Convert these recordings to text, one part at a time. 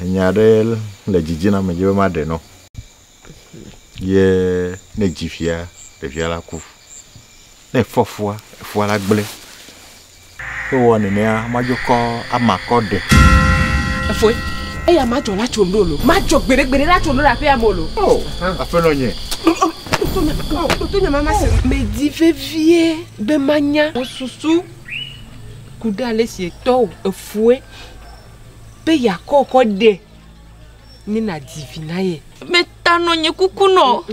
Nya aɖe le dzidzi na ame dzi be maɖe nɔ. Ye ne dzi via, ɖevia la ku. Ne efɔ fua, efua la gblẽ. Ke wɔ nenea, madzo kɔ ama kɔ ɖe. Efoe, eya madzɔ la tso ŋɖo lo. Madzɔ gbeɖegbeɖe la tso ŋɖo le aƒea me o lo. Oh, aƒenɔ nye. Ɖo to nya ma mase. Medi vevie be manya wò susu ku ɖe ale si etɔwò efoe be yeakɔ kɔ ɖe ne nàdzi vi na ye. Meta nɔ nye kuku nɔ.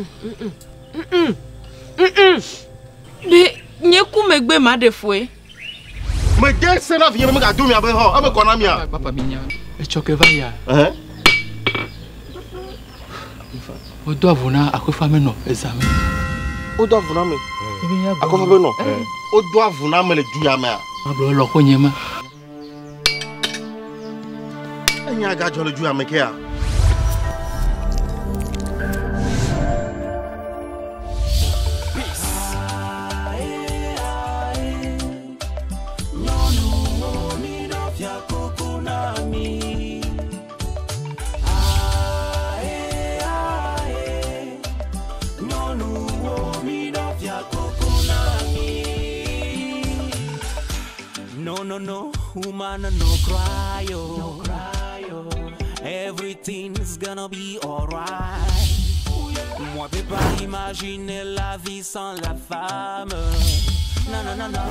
Be nye ku megbe maɖe foe. Mede se na vinye be megado miabe xɔ, eme kɔ na mia. Papa mi nya. Etsɔ ke va yia. Ɛhɛ. Wodo avu na akɔfa me nɔ eza me. Wodo avu na ame. Akɔfa be nɔ. Wodo avu na ame le du ya mea. Magblɔ lɔƒo nye ma. Enya gadzɔ le du ya me kea. No, no, no, woman, no cry, oh. No cry, oh. Everything's gonna be alright. Moi, peux pas imaginer la vie sans la femme. Non, non, non, non,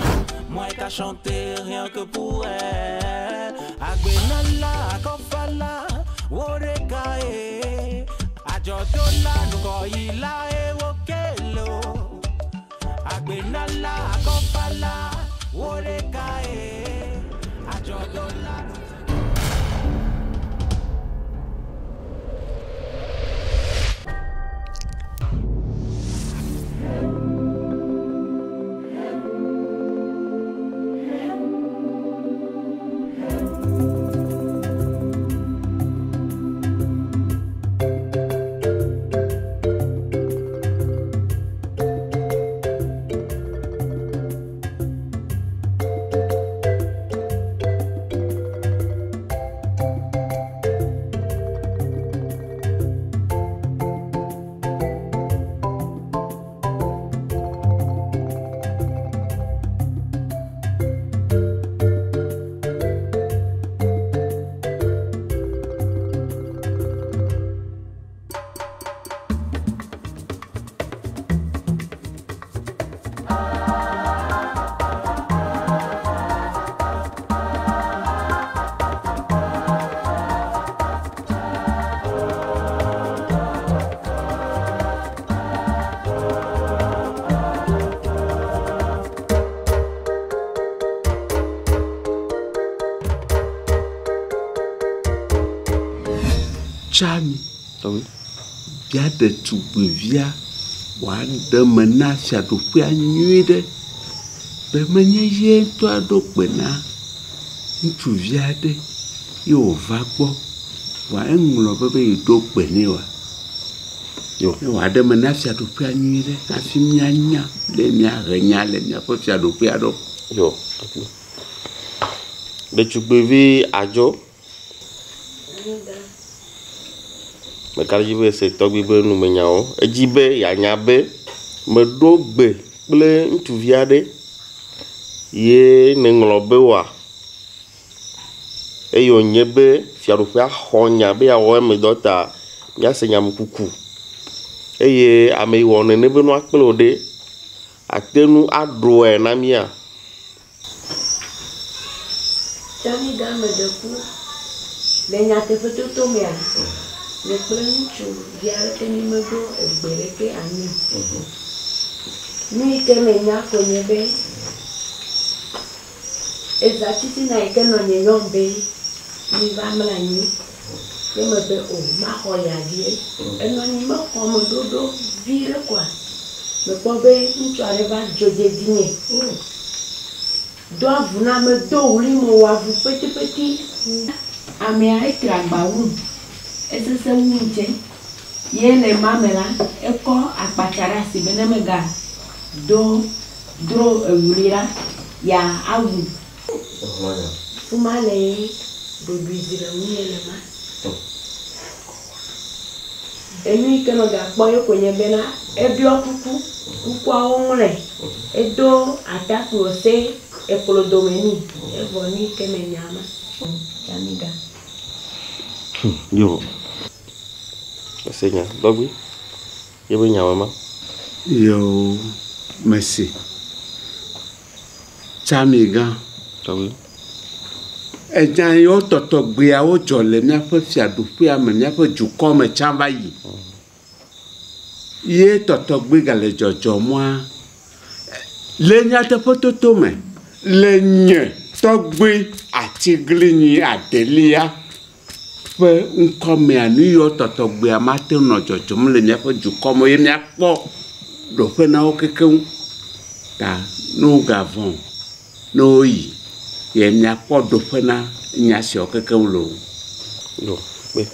moi, qu'à chanter rien que pour elle. Agbenala, akofala, worekae. Ajodola, nukoila, ewokelo. Agbenala, akofala, worekae. Ajodola. Tsami, bia ɖetugbivia wòaɖe eme na fiaɖuƒea nyuie ɖe be menye ye ŋutɔ aɖo gbe na ŋutsuvi aɖe ye wòva gbɔ vɔa eŋlɔ be be yeɖo gbe nɛ oa. Ne wòaɖe eme na fiaɖuƒea nyuie ɖe hafi míanya le míahe nya le míaƒe fiaɖuƒea ɖo. Yo. Ɖetugbivi adzo. Meka ɖe edzi be ese tɔgbi be numenyawo. Edzi be yeanya be meɖo gbe kple ŋutsuvi aɖe ye neŋlɔ be oa eye wònye be fiaɖuƒea xɔ nya be yeawɔ eme dɔ ta míase nyamekuku eye ame yi wɔ nene be nua kple wò ɖe ate ŋu aɖɔe na mía. Tsami gã meɖe ku le nyateƒetoto mea, nye kple ŋutsuvi aɖeke mi meɖo egbe ɖeke anyi o. Nu yi ke menya ko nye be eza titina yi ke nɔ nye yɔm be mi va mlɔ anyi ye mebe o maxɔ ya vie. Enɔ anyi mexɔ me ɖoɖo vi ɖe koa mekpɔ be ŋutsu aɖe va dzo dze dzinye. Do avu na ame do ɣli mewɔ avu petipeti. Amea etre agba wum, esese wum tse. Ye le ma me la, ekɔ akpatsa ɖe asi be ne mega do dro eɣli la, ya awu. Fuma le Ɖoɖoe zi le ŋunye le ma. Enu yi ke megakpɔ ye koe nye bena eɖɔ kuku, kukuawo ŋlɔe. Edo atakpui wòse eklo dome nɛ. Evɔ nu yi ke menya ma. Tsamiga. Yo. Ese nya tɔgbi. Ye be nyawoe ma. Yo mese. Tsamiga. Tɔgbi. Enya yiwo tɔtɔgbeawo dzɔ le míaƒe fiaɖuƒea me, míaƒe dukɔ me tsã va yi. Ye tɔtɔgbe gale dzɔdzɔmɔa, le nyateƒetoto me, le nye tɔgbe atiglinyi adelia ƒe ŋkɔmea, nu yiwo tɔtɔgbea mate ŋu nɔ dzɔdzɔm le míaƒe dukɔ me ye míakpɔ ɖoƒe na wo kekeŋ. Ta ne wogavɔ̃ o, ne woyi ye míakpɔ ɖoƒe na nya siawo kekeŋ loo. Yo, kpe.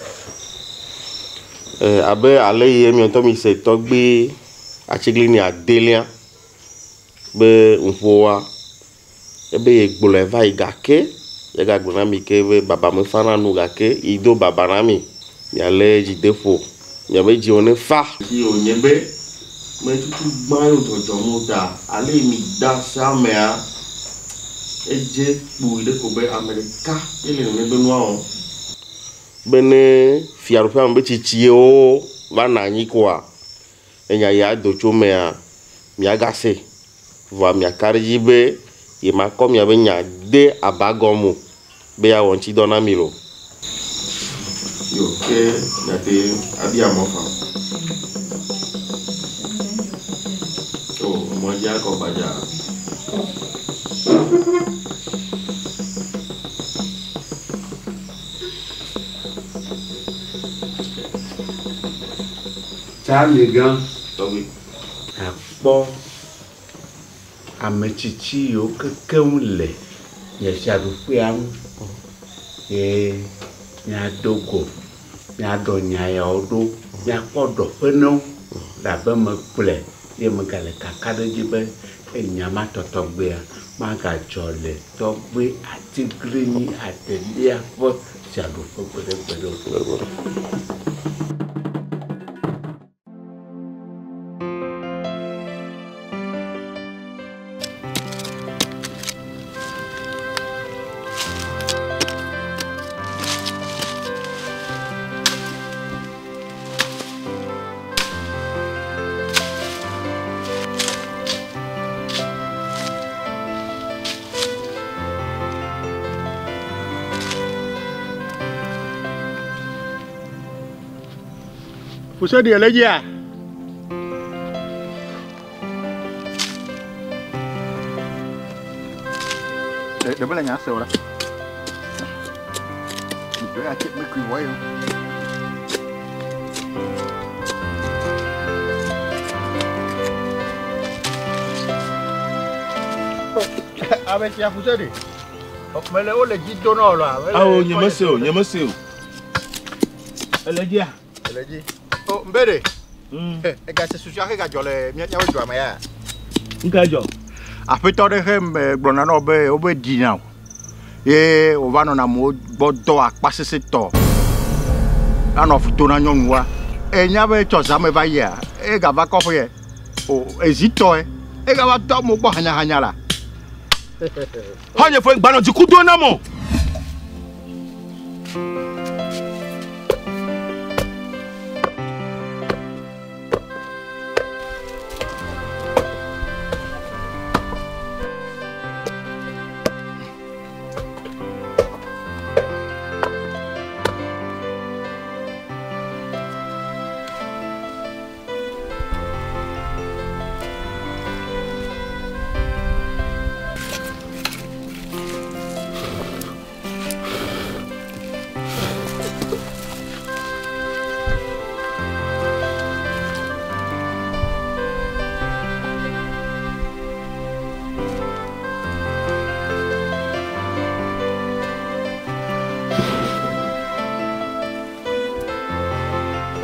E, abe ale yi miɔ ŋutɔ mi se tɔgbe atiglinyi adelia be ŋƒoa ebe ye gblɔe va yi gake yegagblɔ na mi ke be baba mefana nu gake yi do baba na mi mialé dzideƒo miabe dziwo ne fa. Yi wònye be metutu gbã yo dzɔdzɔm o ta ale yi mi da se amea edze kpui ɖe ko be ame ɖeka ye le nene be nua wɔm. Be ne fiaɖuƒea me be tsitsiwo va nɔ anyi koa enya ya do tso mea miagase vɔa miaka ɖe edzi be yemakɔ miabe nya de aba gɔme o be yeawɔ ŋutidɔ na mi lo. Yo ke miate abia mɔ fa. O emɔ dzi akɔ gbadza. Tsamigã. Tɔgbi. Akpɔ ame tsitsi yiwo kekeŋ le nye fiaɖuƒea ŋu ye míado go, míaɖɔ nya yawo ɖo, míakpɔ ɖɔƒe na wo elabe megblɔe ye megale kakaɖedzi be enya ma tɔtɔgbea magadzɔ le tɔgbe atiglinyi adelia ƒe fiaɖuƒe gbeɖegbeɖe o. Fusedi ele dzia? Ɖe ɖe mele nya se o la. Ŋutɔ ya tse mekui vɔ ye o. Ame sia Fusedi. Mele wole dzi do na wò la. Awo nye mese o, nye mese o. Ele dzia? Ele dzi. O Mbere. Ega se susu ahe gadzɔ le míaƒe dua me ya. Ŋka dzɔ? Aƒetɔ ɖe he me gblɔna na wo be wobe ɖina o. Ye wòva nɔna amewo gbɔ dɔ akpasesẽtɔ. Anɔ fu to na nyɔnuwoa. Enya be tsɔ zã me va yia, egava kɔƒe yɛ. O ezitɔe. Egava tɔ amewo gbɔ hanyahanya la. Xɔnye ƒe gbanɔ dziku do nam o.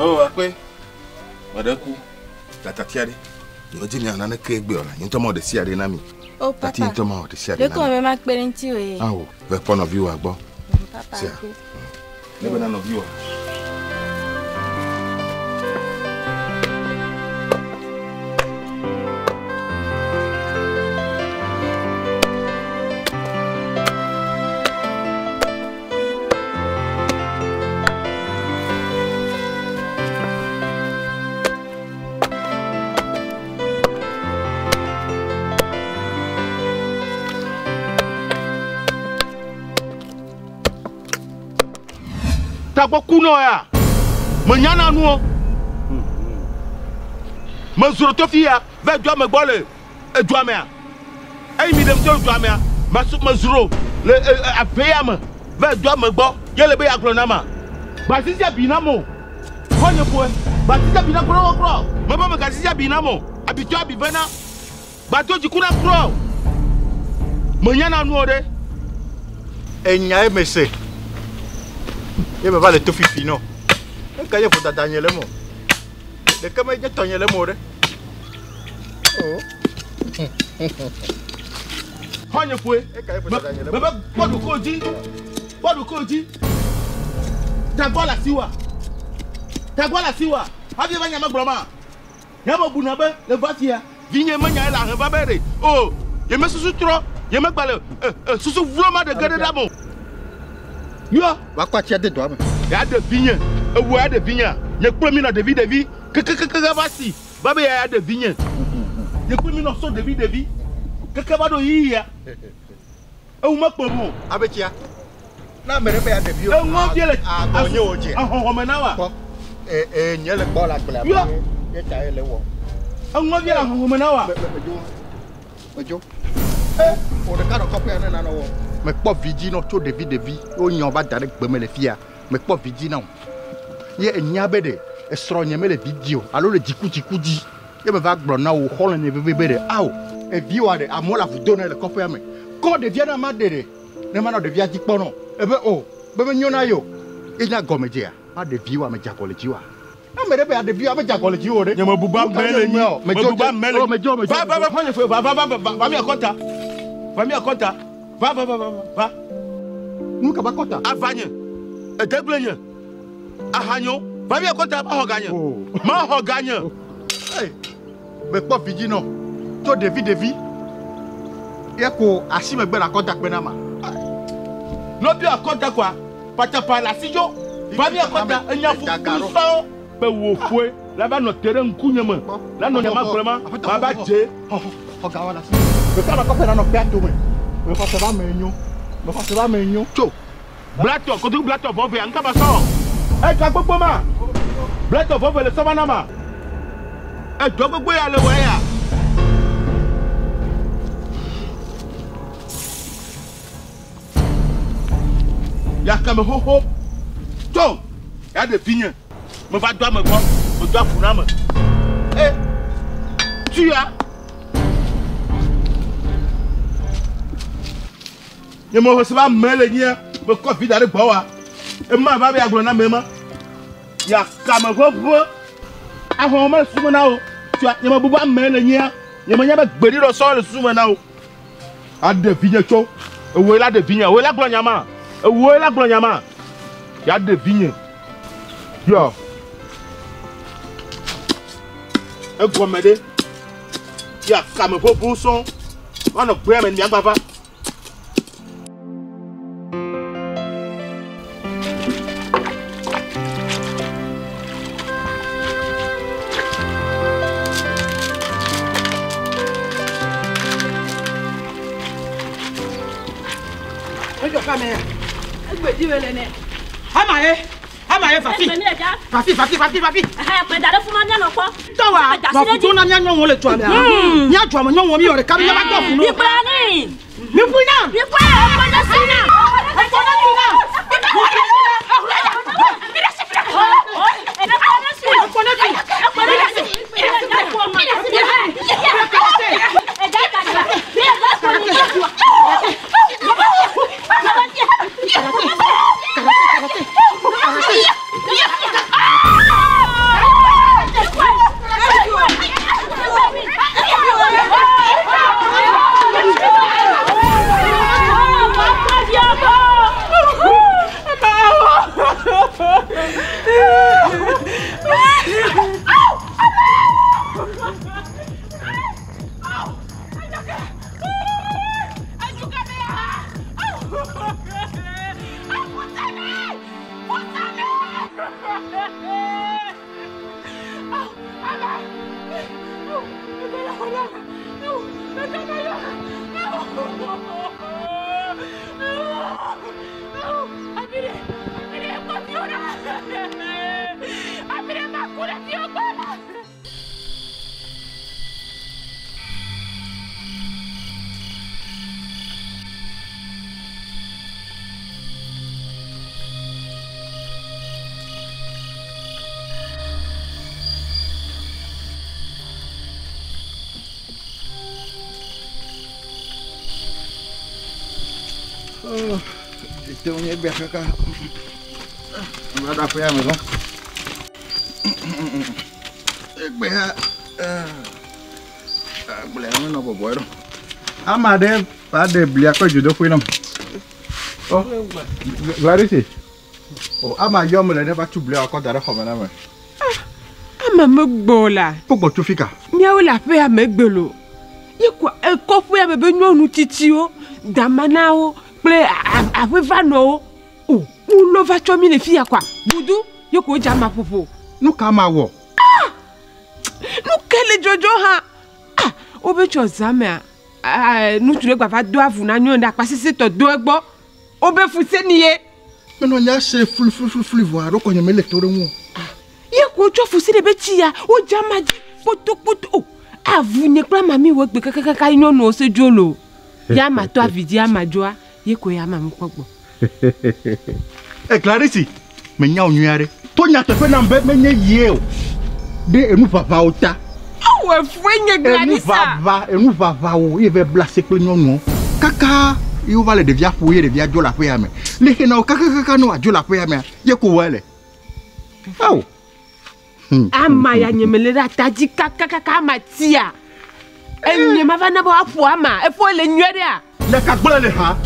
Oh, akpe. Meɖe ku. Tatatia ɖe. Nye dzi mia naneke egbe o la. Nye ŋutɔ mawɔ ɖe sia ɖe na mi. O papa. Tati ŋutɔ mawɔ ɖe sia ɖe na mi. Ɖeko me makpe ɖe ŋuti o ye. Awo, ve kpɔ nɔviwòa gbɔ. Papa. Sia. Ne bena nɔviwòa. Tagbɔ ku nɔ ya. Menyana nuwo. Mezro to fi ya va dua me gbɔ le edua mea. Eyi mi ɖem tso dua mea, masu mezro le aƒe ya me va dua me gbɔ. Ye le be yeagblɔ nam ma. Gbasisi abi nam o. Xɔnye ƒoe. Gbasisi abi na kura kura o. Mebe megasisi abi nam o. Abitɔ abi vena. Gbado dziku na kura o. Menyana nuwo ɖe. Enya ye mese. Ye meva le to fifi nɔ. Eka nye vodada nye le eme o. Ɖeke menye tɔnye le eme o ɖe. Oh. Xɔnye ƒoe. Eka nye vodada nye le eme o. Mebe kpɔ ɖokuiwò dzi. Kpɔ ɖokuiwò dzi. Tagbɔ le asiwòa? Tagbɔ le asiwòa? Hafi eva nya megblɔ ma. Nye mebuna be le va fia. Vinye menya ye le ahe va be ɖe. O, ye me susu trɔ. Ye megba le susu vlo ma ɖe ge ɖe ɖa me o. Yɔ. Va kɔ atsia de dɔa me. Ya ɖe vinye. Ewɔ ya ɖe vinyea. Nye kple mi nɔ ɖevi ɖevi. Kekekeke va si. Va be ya ɖe vinye. Nye kple mi nɔ so ɖevi ɖevi. Keke va ɖo yiyia. Ewu mekpɔ mo o. Abe tsia. Na ame ɖe be ya ɖe vi o. Eŋɔ vie le agɔ nye wo dze. Ahɔhɔme na wa. Kpɔ. E e nye le gbɔ le agblea me. Yɔ. Ye ta ye le wɔ. Eŋɔ vie le ahɔhɔme na wa. Me me medzo. E o ɖeka nɔ kɔƒea ne nanɔ wɔ. Mekpɔ vidzi nɔ tso ɖevi ɖevi wonyɔ va da ɖe gbeme le fia. Mekpɔ vidzi na wo. Ye enya be ɖe esrɔ̃ nye mele vidzi o alo le dziku dziku dzi. Ye meva gblɔ na wo xɔlɔ̃ nye veve be ɖe ao evi wa ɖe amewo le avu do ne le kɔƒea me. Kɔ ɖevia na ma ɖe ɖe ne manɔ ɖevia dzi kpɔ nɔ. Ebe o be menyo na ye o. Ye nya gɔme dzea ma ɖevi wa medze agɔ le dzi wa. Ame ɖe be ya ɖevi wa medze agɔ le dzi o ɖe. Nye mebu ba mɛ le nyi. Mebu ba mɛ le. Medzo medzo. Va va va xɔnye ƒe va va va va va mi akɔta. Va mi akɔta. Va va va va va. Nu ka ba kɔta? Ava nye. Edegble nye. Ahanyo. Va mi akɔta ma xɔ ga nye. Ma xɔ ga nye. Hey, mekpɔ vidzi nɔ tso ɖevi ɖevi. Ye ko asi megbe le akɔta kpe na ma. Nɔbi akɔta koa patapa le asi dzo. Va mi akɔta enya ƒuƒu sɔŋ. Be wò ƒoe la va nɔ te ɖe ŋkunye me. La nɔ nya ma gblɔm ma ma va dze. Xɔ ga wa le asi. Mekpɔ nɔ kɔƒe la nɔ kpea tome. Mexɔ se va me nyo. Mexɔ se va me nyo. Tso. Blatɔ kotoku blatɔ vɔ vea ŋka ba sɔ. Ega gbogbo ma. Blatɔ vɔ ve le sɔ va na ma. Edɔ gbogbo ya le wɔ ya. Ya kame xoxo. Tso. Ya ɖe vinye. Meva do ame gbɔ. Medo afu na ame. E. Tuya. Nye me xɔ se be ame le nyia. Mekɔ vi da ɖe gbɔ wa. Ema va be agblɔ na ame ma. Ya kame ʋeʋe. Ahɔhɔ mele susu me na wo. Tua nye mebu be ame le nyia. Nye menya be gbeɖiɖɔ sɔ le susu me na wo. Aɖe vinye tso. Ewoe la ɖe vinye. Ewoe la gblɔ nya ma. Ewoe la gblɔ nya ma. Ya ɖe vinye. Yɔ. Egɔme ɖe. Ya kame ʋeʋe sɔŋ. Woanɔ gbea me miagba va. Ama ye vafi. Vafi vafi vafi vafi. Kpe da ɖe fuma mianɔ kpɔ. Tɔwa nɔ futu na mía nyɔnuwo le dua mea. Mía dua me nyɔnuwo mi wɔ ɖeka mi va gbɔ funu. Mi kplɔ ni. Mi ƒui na. Mi kplɔ ekpɔ ne si na. Ekpɔ ne si na. Ekpɔ ne si. Ekpɔ ne si. Te ŋu nye gbea kaka. Va ɖo aƒea me zɔ. Egbea agblea menɔ bɔbɔe ɖo. Ame aɖe va ɖe blia kple dzodoƒe nam. Oh, Gladys. Oh, ama yɔ me le ne va tu blia kɔ da ɖe xɔme na me. Ama megbɔ la. Kpɔgbɔ tso fika. Míawo le aƒea megbe lo. Ye ko ekɔƒea me be nyɔnu tsitsiwo, damanawo kple aƒevanɔwo. O, wolɔ va tsɔ mí le fiya koa, budu ye ko wodze ama ƒoƒo. Nu ka ma wɔ? Ah! Nu ke le dzɔdzɔ hã. Ah, wobe tsɔ zã mea, ŋutsu ɖe gbava do avu na nyɔnu ɖe akpasesẽtɔ do egbɔ. Wobe fuseni ye. Menɔ nya se flifliflifli vɔa ɖo kɔnye mele to ɖe ŋu o. Ah, ye ko wotsɔ fuseni be tsi ya, wodze ama dzi kpotokpoto. O, avu nye kple ama mi wɔ egbe kakakaka ye nyɔnuwo se dzo lo. Ya ama tɔ avi dzi ama dzoa, ye ko ya ama mi kpɔ gbɔ. E Clarisse, menya wò nyuie aɖe. To nyateƒe nam be menye yie o. Ɖe enu ʋaʋãwo ta. Ewɔ efue nye Gladys. Enu ʋaʋã, enu ʋaʋãwo ye va bla asi kple nyɔnuwo. Kaka ye wova le ɖevia ƒo ye ɖevia dzo le aƒea me. Le xe na wo kakakaka ne wòadzo le aƒea mea, ye ko wɔe le. Ao. Ama ya nye mele ɖe ata dzi kakakaka ama tia. Enye mava na be woaƒo ama. Efo le nyuie ɖea? Le ka gblẽ le ha.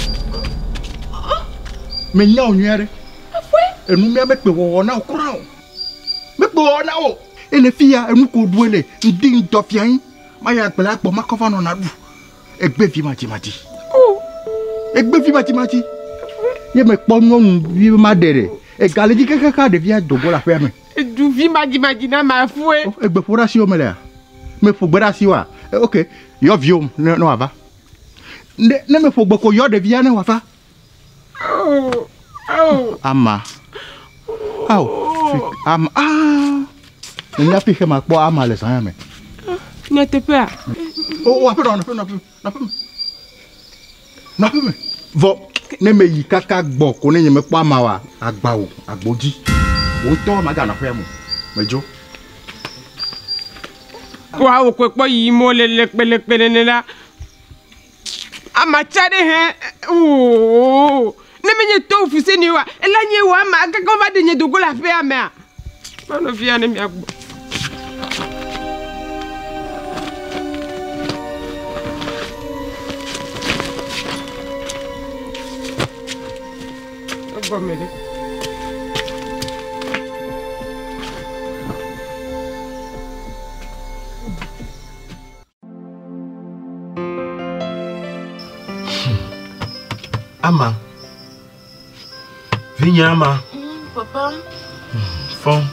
Menya wò nyuie ɖe. Enu mía mekpe wɔwɔ na wò kura o. Mekpe wɔwɔ na wò. Ele fi ya enu ko ɖu ele ŋdi ŋdɔ fia anyi. Maya agble agbɔ makɔ va nɔ na ɖu. Egbe vi madzimadzi. Egbe vi madzimadzi. Ye mekpɔ nyɔnuvi ma ɖe ɖe. Ega le dzi kakaka ɖevia do go le aƒea me. Eduvi madzimadzi na ma fue. Egbe ƒo ɖe asiwò me lea? Meƒo gbe ɖe asiwòa? Ok, yɔ viwò ne wòava. Ne ne meƒo gbe ko yɔ ɖevia ne wòava. Ama. Ao, ama. Ah. Menya fi xe makpɔ ama le zã ya me. Nyateƒea? O, aƒe nɔ, nɔƒe, nɔƒe, nɔƒe me. Nɔƒe me. Vɔ ne meyi kaka gbɔ ko ne nye mekpɔ ama wa, agba wò, agbo dzi. Wò ŋutɔ maganɔ aƒea me o. Medzo. Wa wò koe kpɔ yiyim wole lekpelekpe nene la. Amatsa ɖe hẽ ooo. Ne menye to fuseni wa, ela nye wɔ ama kaka wova ɖe nye dogo le aƒea mea. Manɔ fia ne miagbɔ. Egɔme ɖe. Ama. Vinye ama. Papa. Fɔ.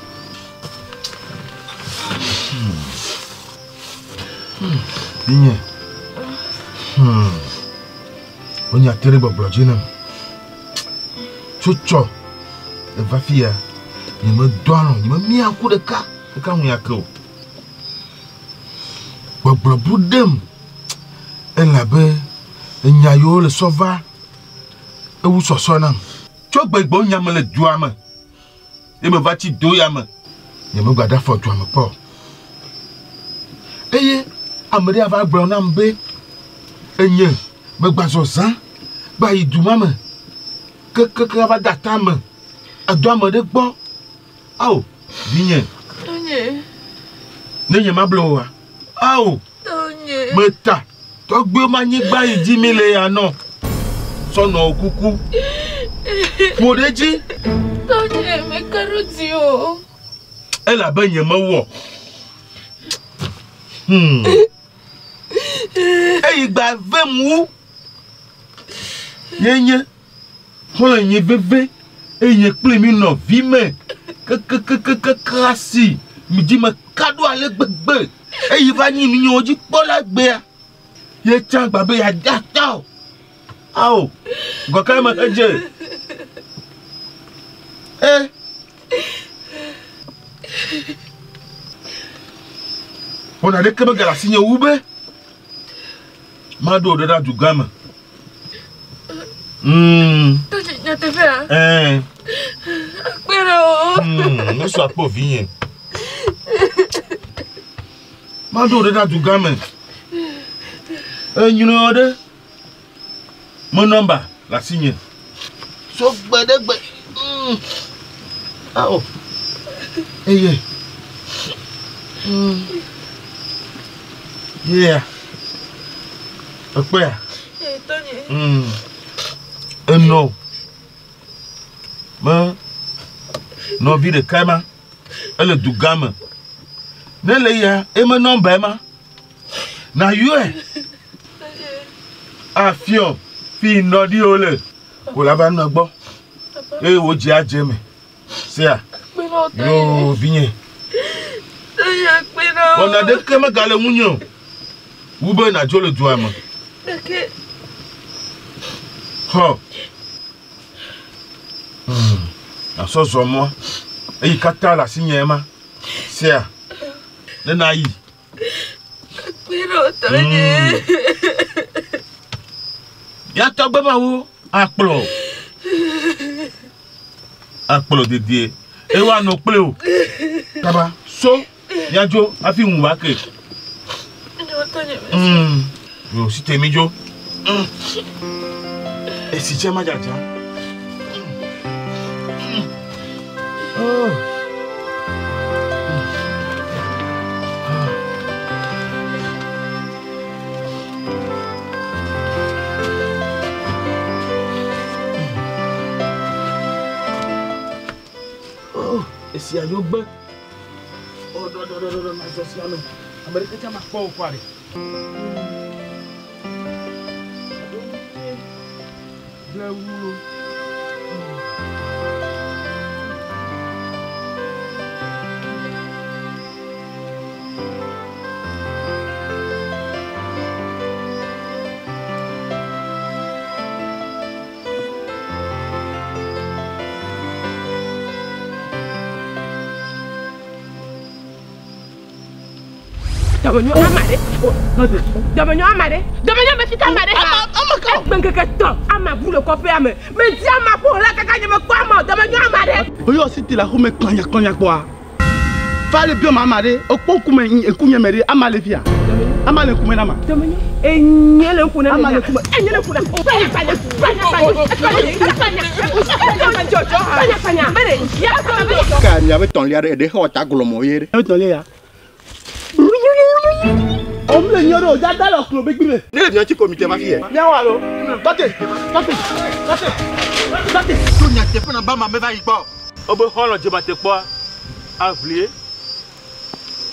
Vinye. Wonya te ɖe gbɔgblɔ dzi nam. Tso tsɔ eva fi ya. Nye medɔ alɔ̃, nye memia ŋku ɖeka ɖeka ŋu ya ke o. Gbɔgblɔ bu ɖem elabe enya yiwo le sɔ va ewu sɔsɔ nam. Tso gbegbɔ nya me le dua me ye meva tsi do ya me. Nye megba ɖe afɔ dua me kpɔ o. Eye ame ɖe ava gblɔ nam be enye megba zɔ zã gba yi du ma me kekeke ava de ata me edo ame ɖe gbɔ. Ao, vinye. Tonye. Ne nye mable oa? Ao. Tonye. Meta tɔgbuiwo ma anyigba yi dzi mi le ya nɔ. Sɔnɔ kuku. Ƒo ɖe dzi. Tonye, meka ɖo dzi o. Elabe nye mewɔ. Eyi gba vem wu. Ye nye xɔlɔ̃ nye veve eye nye kpli mi nɔ vi me kekekekeke asi mi dzi me ka ɖo ale gbegbe eyi va nyi nunyewo dzi kpɔ la gbea ye tsã gba be yeade ata o. Ao, gɔka me hedze. E. Wɔna ɖeke megale asinye wu be maɖo ɖe ɖa dugã me. Tonye, nyateƒea? Ɛɛ. Akpe ɖe o. Nusu akpɔ vinye. Maɖo ɖe ɖa dugã me. Enyɔ ɖe. Me nɔmba le asinye. So gbe ɖe gbe. Ao. Eye. Yeah. Ekpɔa? Enɔ. Me nɔvi ɖeka ma ele dugã me. Ne le ya eme nɔmba ma. Na yɔe. Afiɔ fi nɔɖiwo le. Ko la va nɔ gbɔ. Eye wo dzi adze me. Sea. Yoo vinye. Wɔna ɖeke megale ŋunye o. Wu be nàdzo le dua me. Xɔ. Nàsɔ zɔ mɔa. Eyi katã le asinye ema. Sea. Ne nàyi. Mía tɔgbe mawo akplɔ akplɔ dedie eye woanɔ kple o. Kaba so míadzo hafi ŋu va ke. Yo si te mi dzo. Esi tse ma dzadza. Oh. Oh, esia nyo gbe. Oh, dɔ dɔ dɔ dɔ ma zɔ sia me. Ame ɖeke tsa ma kpɔ o kɔa ɖe. Blewu. Dɔmenyɔ ama ɖe. Dɔmenyɔ ama ɖe. Dɔmenyɔ me fika ama ɖe. Ama ka. Egbe ŋkeke tɔ̃ ama bu le kɔƒea me. Medi ama ƒo la kaka nye mekpɔ ama o. Dɔmenyɔ ama ɖe. Oyɔ si ti le axome kplanya kplanya kpɔa. Va le biɔ ma ama ɖe. Ekpɔ ŋkume ŋkunye me ɖe ama le fia. Ama le ŋkume na ma. Dɔmenyɔ. Enye le ŋku na Ama le ŋkume. Enye le ŋku na. Kpanya kpanya kpanya kpanya kpanya kpanya kpanya. Bere ya kpanya. Ka miabe tɔ̃lia ɖe eɖe xɔ ta glɔmɔ ye ɖe. Miabe tɔ̃lia ya. Òun le nyɔ ɖe o dada le klo gbegbe me. Ne le miatsi komite va fi yɛ. Miawo alo. Tɔte tɔte tɔte tɔte. To nyateƒe na ba ma me va yi gbɔ. Wobe xɔlɔ̃ dzemate kpɔa aʋlie.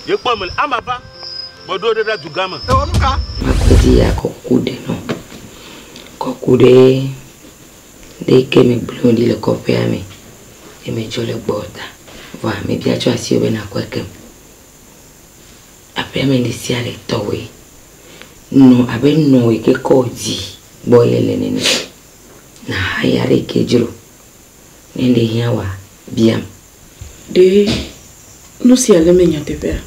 Ye kpɔ me ama va meɖo ɖe ɖe dugã me. Ewɔ nu ka? Makpedi ya kɔku ɖe nɔ. Kɔku ɖe ɖe yi ke megblẽ ɖi le kɔƒea me. Ye medzɔ le gbɔ ta. Vɔa mebia tso asiwò be nakɔe kem. Aƒea me ɖe sia ɖe tɔwoe. Nɔ abe nɔ yi ke kɔ dzi gbɔ ye le nene. Na haya ɖe yi ke dzro. Ne ɖe hiã wa biam. Ɖe nu sia le me nyateƒea?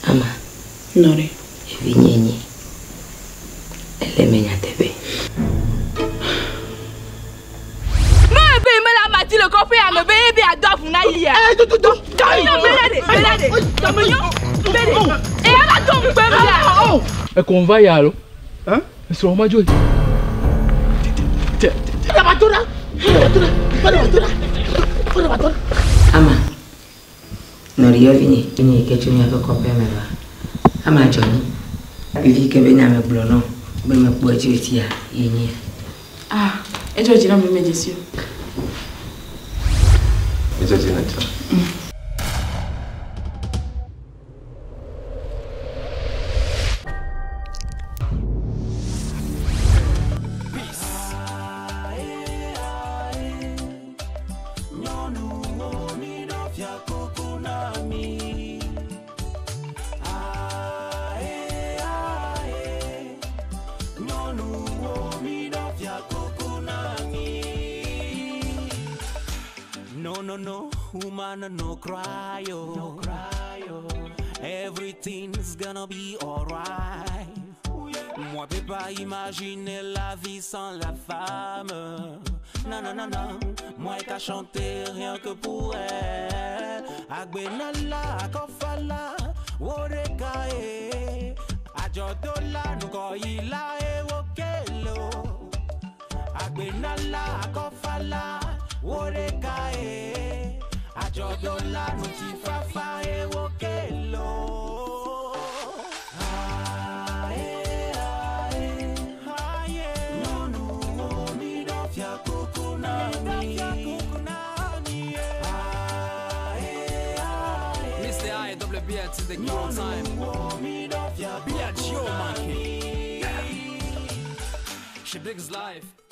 Ama. Nɔ ɖe. Evinye nyi. Ele me nyateƒe. Me be me la mati le kɔƒea me be ebe adɔ avu na yia. Ee do do do. Dɔmenyɔ bena ɖe bena ɖe dɔmenyɔ be ɖe. Eya va do ŋukpe mi la. Ekɔn va ya alo? Esrɔ̃ ma dzo. Ama. Nɔɖiyɔvi nye nye yi ke tso miaƒe kɔƒea me va. Ama dzɔ nyi. Vi ke be nya megblɔ nɔ be mekpɔ edzi tia ye nye. Ah, edzɔ dzi na me medze si o. Edzɔ dzi na tsã. No, no, no, woman, no cry, oh. No cry, oh. Everything's gonna be alright. Moi, peux pas imaginer la vie sans la femme. Non, non, non, non. Moi, qu'à chanter rien que pour elle. Agbenala, akofala, worekae. Ajodola, nukoila, ewokelo. Agbenala akɔfala wo ɖeka ye. Adzɔdola ŋutifafa ye wo ke lo. Ae, ae, ae. Nyɔnuwo mi ɖɔ fiakuku na mi. Ae, ae. Mr. I double B to the girl time. Be a Joe monkey. She digs life.